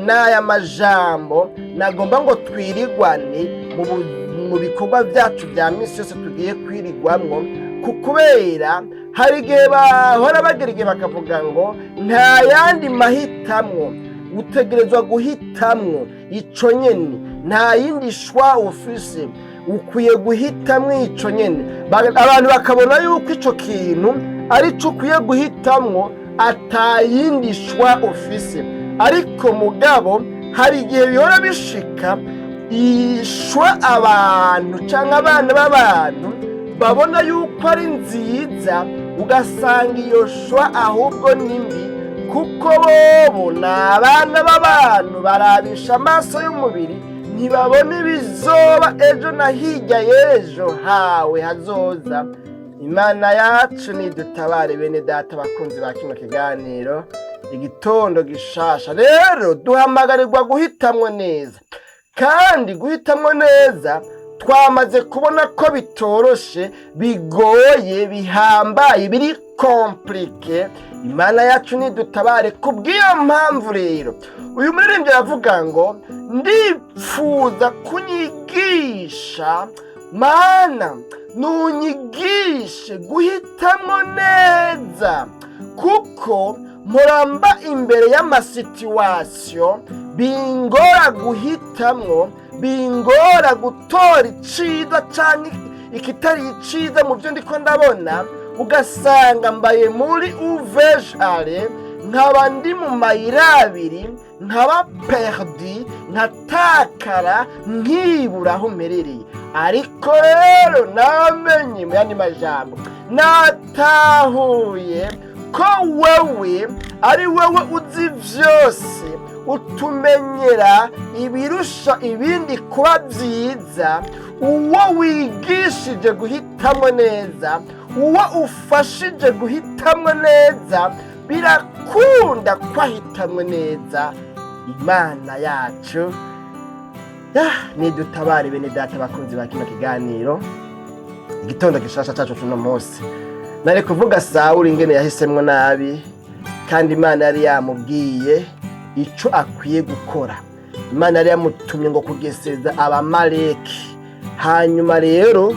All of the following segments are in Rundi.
N'aya majambo nagomba ngo twirigwane mu bikorwa byacu bya minsi yose tugiye kwirigwamwo, kubera hari igihe bahora bagera igihe bakavuga ngo nta yandi mahitamwo, utegerezwa guhitamwo ico nyene, nta yindi choix ufise, ukwiye guhitamwo ico nyene. Abantu bakabona yuko ico kintu ari cyo ukwiye guhitamwo, atayindi choix ufise. Ariko mugabo hari igihe bihora bishika ishwa abantu cyangwa abana b'abantu babona yuko ari nziza, ugasanga iyo choix ahubwo ni mbi, kuko bobo ni abana b'abantu, barabisha amaso y'umubiri, ntibabona ibizoba ejo na hirya y'ejo hawe hazoza. Imana yacu nidutabare. Bene data bakunzi ba kino kiganiro Igitondo Gishasha, rero duhamagarirwa guhitamwo neza, kandi guhitamwo neza twamaze kubona ko bitoroshe, bigoye, bihambaye, biri compliqué. Imana yacu nidutabare. Kubw'iyo mpamvu rero uyu muririmbyi aravuga ngo: "Ndipfuza kunyigisha, Mana, nunyigishe guhitamo neza, kuko muramba imbere y'ama situations bingora guhitamwo, bingora gutora iciza cyangwa ikitari iciza mu byo ndiko ndabona, ugasanga mbaye muri uvejare, nkaba ndi mu mayira abiri, nkaba perdu, nkatakara, nkibura aho mperereye. Ariko rero namenye, mu yandi majambo natahuye ko wewe ari wewe uzi byose, utumenyera ibirusha ibindi kuba byiza. Uwo wigishije guhitamo neza, uwo ufashije guhitamo neza, birakunda ko ahitamwe neza." Imana yacu nidutabare. Bene data bakunzi ba kino kiganiro Igitondo Gishasha cacu cuno munsi, nari kuvuga Sawuli ingene yahisemwo nabi, kandi Imana yari yamubwiye ico akwiye gukora. Imana yari yamutumye ngo kugeseza Abamaleki, hanyuma rero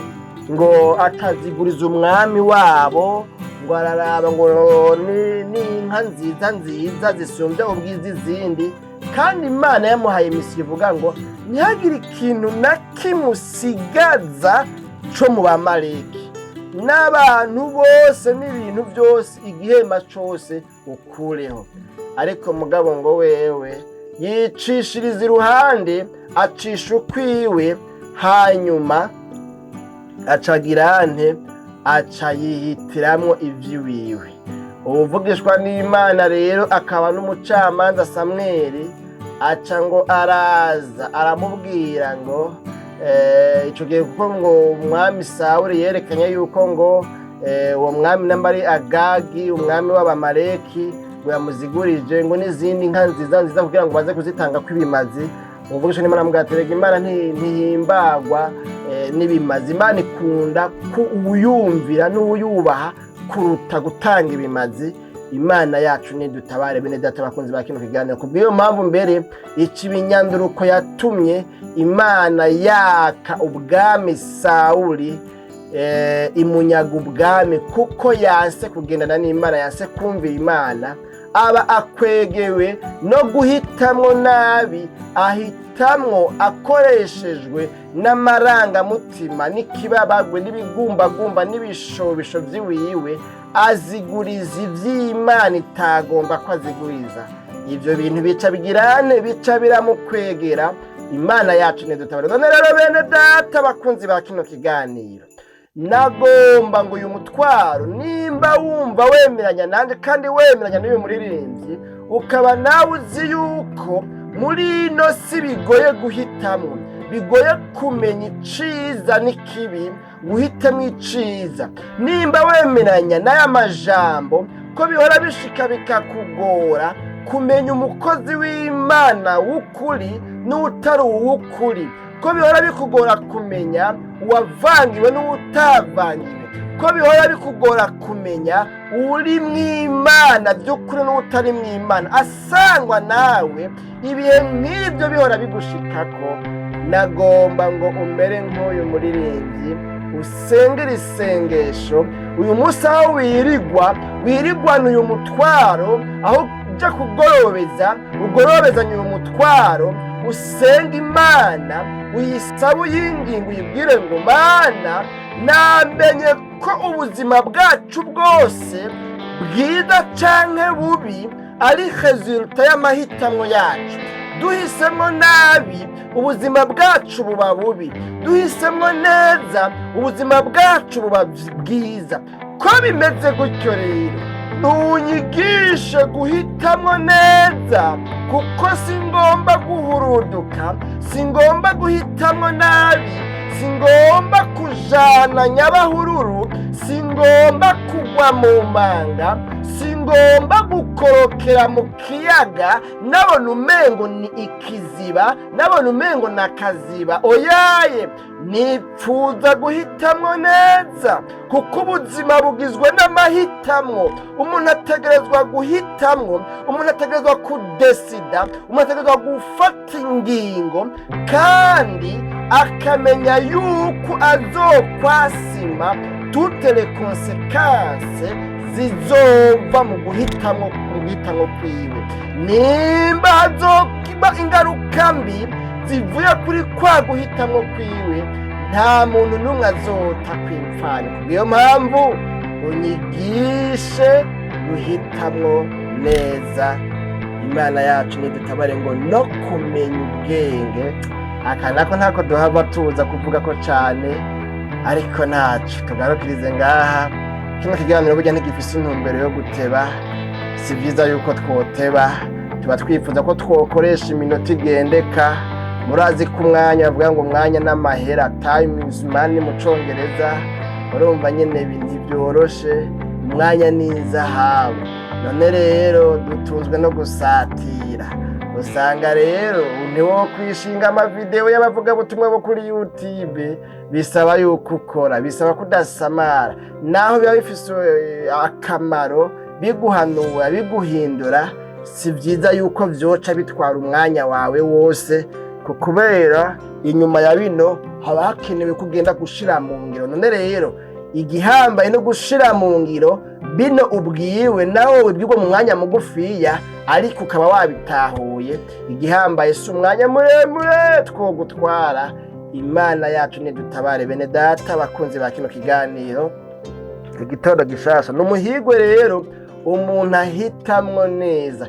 ngo ataziguriza umwami wabo, ngo araraba ngo ni inka nziza nziza zisumbya ubwiza izindi, kandi Imana yamuhaye mission ivuga ngo ntihagire ikintu na kimwe usigaza co mu Bamaleki, n'abantu bose n'ibintu byose, igihema cose ukureho. Ariko mugabo ngo wewe yicishiriza iruhande, acisha ukwiwe, hanyuma acagira nte? Aca yihitiramwo ivy'iwiwe. Uwuvugishwa n'Imana rero akaba n'umucamanza Samweli aca ngo araza aramubwira ngo ico gihe, kuko ngo umwami Sawuli yerekanye yuko ngo uwo mwami namba ari Agagi, umwami w'Abamaleki, ngo yamuzigurije ngo n'izindi nka nziza nziza kugira ngo baze kuzitanga kw'ibimazi. Umuvugisha n'Imana amubwira ati: "Rega Imana ntihimbagwa n'ibimazi. Imana ikunda ku uyumvira n'uyubaha kuruta gutanga ibimazi." Imana yacu nidutabare. Bene data bakunzi ba kino kiganiro, kubw'iyo mpamvu mbere ica ibinyanduruko yatumye Imana yaka ubwami Sawuli, imunyaga ubwami, kuko yanse kugendana n'Imana, yanse kumvira Imana, aba akwegewe no guhitamwo nabi, ahitamwo akoreshejwe n'amarangamutima n'ikibabagwe n'ibigumbagumba n'ibishobisho by'iwiwe, aziguriza iby'Imana itagomba ko aziguriza. Ibyo bintu bica bigirane, bica biramukwegera. Imana yacu ntidutabara. None rero bene data bakunzi ba kino kiganiro, nagomba ngo uyu mutwaro, nimba wumva wemeranya nanjye kandi wemeranya n'uyu muririmbyi, ukaba nawe uzi yuko muri ino si bigoye guhitamo, bigoye kumenya iciza n'ikibi, guhitamo iciza, nimba wemeranya n'aya majambo ko bihora bishika bikakugora kumenya umukozi w'Imana w'ukuri n'utari uw'ukuri, ko bihora bikugora kumenya uwavangiwe n'uwutavangiwe. Ko bihora bikugora kumenya uri mw'Imana by'ukuri n'utari mw'Imana, asangwa nawe ibihe nk'ibyo bihora bigushikako, nagomba ngo umere nk'uyu muririmbyi, usengere isengesho uyu munsi. Aho wirigwa, wirigwana uyu mutwaro, aho ujya kugorobeza, ugorobezanya uyu mutwaro, usenga Imana, uyisaba, uyinginga, uyibwire ngo: "Mana, namenye ko ubuzima bwacu bwose, bwiza canke bubi, ari résultat y'amahitamo yacu. Duhisemo nabi, ubuzima bwacu buba bubi; duhisemo neza, ubuzima bwacu buba bwiza. Ko bimeze gutyo rero, ntunyigishe guhitamo neza, kuko singomba guhuruduka, singomba guhitamo nabi, singomba kujana nyabahururu, singomba kugwa mu manga, singomba gukorokera mu kiyaga nabona umengo ni ikiziba, nabona umengo ni akaziba. Oyaye, nipfuza guhitamwo neza, kuko ubuzima bugizwe n'amahitamo. Umuntu ategerezwa guhitamwo, umuntu ategerezwa kudesida, umuntu ategerezwa gufata ingingo, kandi akamenya yuko azokwasima toutes les conséquences zizova mu guhitamwo kwiwe. Nimba hazoba ingaruka mbi zivuye kuri kwa guhitamwo kwiwe, nta muntu n'umwe azota kwimfana. Kubw'iyo mpamvu, unyigishe guhitamwo neza. Imana yacu nidutabare ngo no kumenya ubwenge." Aka nako ntako duhava tuza kuvuga ko cane, ariko ntaco tugarukirize ngaha. Kino kiganiro burya ntigifise intumbero yo guteba. Si vyiza yuko twoteba, tuba twifuza ko twokoresha iminota igendeka. Murazi ko umwanya, bavuga ngo umwanya n'amahera, time is money mu Congereza. Urumva nyene ibintu ntibyoroshe, umwanya ni izahabu. None rero dutunzwe no gusatira, usanga rero ntiwo kwishinga amavideo y'abavugabutumwa bo kuri YouTube. Bisaba yuko ukora, bisaba kudasamara, naho biba bifise akamaro, biguhanura, biguhindura. Si byiza yuko vyoca bitwara umwanya wawe wose, kubera inyuma ya bino haba hakenewe kugenda gushira mu ngiro. None rero igihambaye no gushira mu ngiro bino ubwiwe, nawe wibwirwa mu mwanya mugufiya, ariko ukaba wabitahuye. Igihambaye si umwanya muremure twogutwara. Imana yacu nidutabare. Bene data, bakunzi ba kino kiganiro Igitondo Gishasha, ni umuhigwe rero umuntu ahitamwo neza,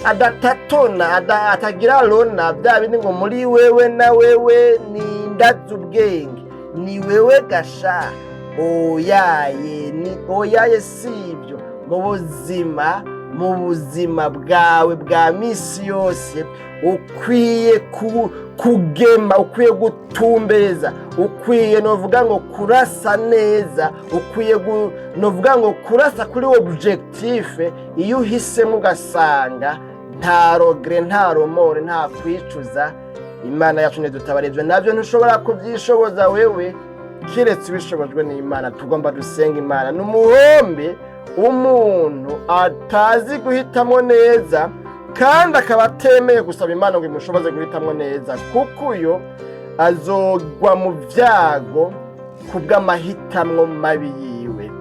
adatatona, atagira rona bya bindi ngo muri wewe na wewe ni ndazi ubwenge, ni wewe gasha. Oyaye, ni oyaye, si ibyo. Mu buzima bwawe bwa misi yose, ukwiye kugema, ukwiye gutumbereza, ukwiye novuga ngo kurasa neza, ukwiye novuga ngo kurasa kuri objectif. Iyo uhisemo ugasanga nta regret, nta remords, nta kwicuza, Imana yacu ntidutabara. Ibyo nabyo ntushobora kubyishoboza wewe, kiretse ubishobojwe n'Imana. Tugomba dusenga Imana. Ni umuhombe umuntu atazi guhitamo neza kandi akaba atemeye gusaba Imana ngo imushoboze guhitamo neza, kuko uyo azogwa mu byago ku bw'amahitamwo mabi yiwe.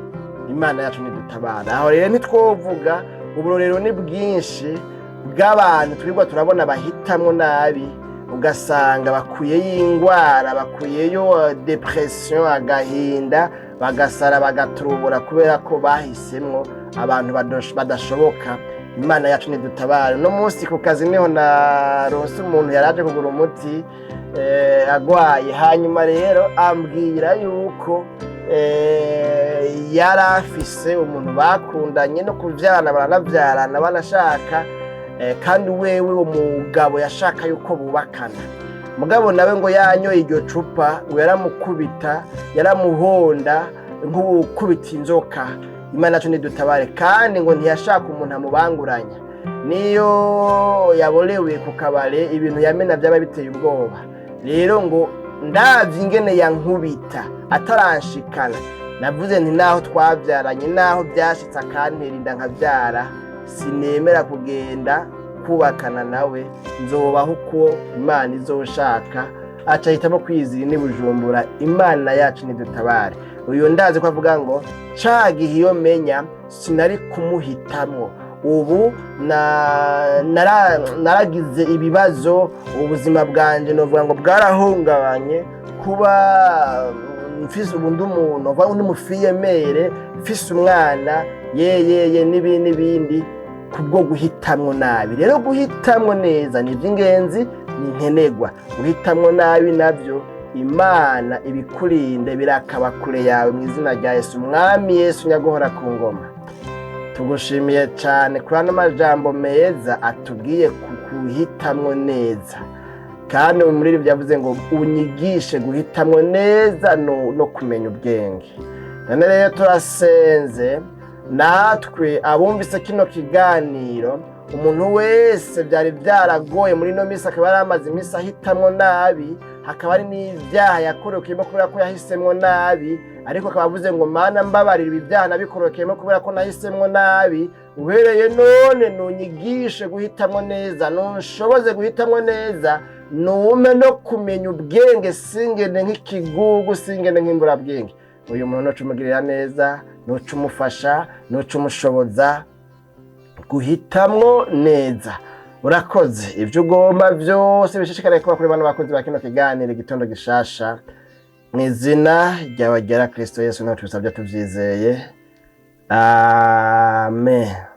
Imana yacu ntidutabara. Aho rero ntitwovuga, uburorero ni bwinshi bw'abantu twirwa turabona bahitamwo nabi, ugasanga bakuyeyo ingwara, bakuyeyo dépression, agahinda, bagasara, bagaturubura kubera ko bahisemwo abantu badashoboka. Imana yacu ntidutabare. Uno munsi ku kazi niho naronse umuntu yaraje kugura umuti, agwaye. Hanyuma rero ambwira yuko yari afise umuntu bakundanye no kuvyarana, baranavyarana, banashaka, kandi wewe uwo mugabo yashaka yuko bubakana. Mugabo nawe ngo yanyoye iryo cupa, ngo yaramukubita, yaramuhonda nk'uwukubita inzoka. Imana yacu ntidutabare. Kandi ngo ntiyashaka umuntu amubanguranya, niyo yaborewe ku kabare, ibintu yamena byaba biteye ubwoba. Rero ngo ndavye ingene yankubita ataranshikana. Navuze nti naho twabyaranye, naho byashitse akantera inda nkabyara, sinemera kugenda kubakana nawe, nzobaho uko Imana izoshaka. Aca ahitamo kwizira ni Bujumbura. Imana yacu nidutabare. Uyu ndazi ko avuga ngo ca gihe iyo menya sinari kumuhitamwo. Ubu naragize ibibazo, ubuzima bwanje novuga ngo bwarahungabanye, kuba mfise ubu ndi umuntu uva undi mufiyemere, mfise umwana yeyeye n'ibindi n'ibindi, kubwo guhitamwo nabi. Rero guhitamwo neza ni iby'ingenzi, ni nkenerwa. Guhitamwo nabi nabyo Imana ibikurinde, birakaba kure yawe mu izina rya Yesu. Umwami Yesu nyaguhora ku ngoma, tugushimiye cyane kuri ano majambo meza atubwiye ku guhitamwo neza. Kandi muri ibi yavuze ngo unyigishe guhitamwo neza no kumenya ubwenge. None rero turasenze natwe abumvise kino kiganiro, umuntu wese byari byaragoye muri ino minsi, akaba yari amaze iminsi ahitamwo nabi, hakaba hari n'ibyaha yakorokeyemo kubera ko yahisemwo nabi, ariko akaba avuze ngo Mana mbabarira, ibi byaha nabikorokeyemo kubera ko nahisemwo nabi. Uhereye none nunyigishe guhitamwo neza, nunshoboze guhitamwo neza, nume no kumenya ubwenge, singende nk'ikigugu, singende nk'imburabwenge. Uyu muntu nuca umugirira neza, nuca umufasha, nuca umushoboza guhitamwo neza. Urakoze. Ibyo ugomba byose bishishikariye kuba kuri bano bakozi ba kino kiganiro Igitondo Gishasha, mu izina ryawe ryera Kristo Yesu niho tubisabye tubyizeye, amen.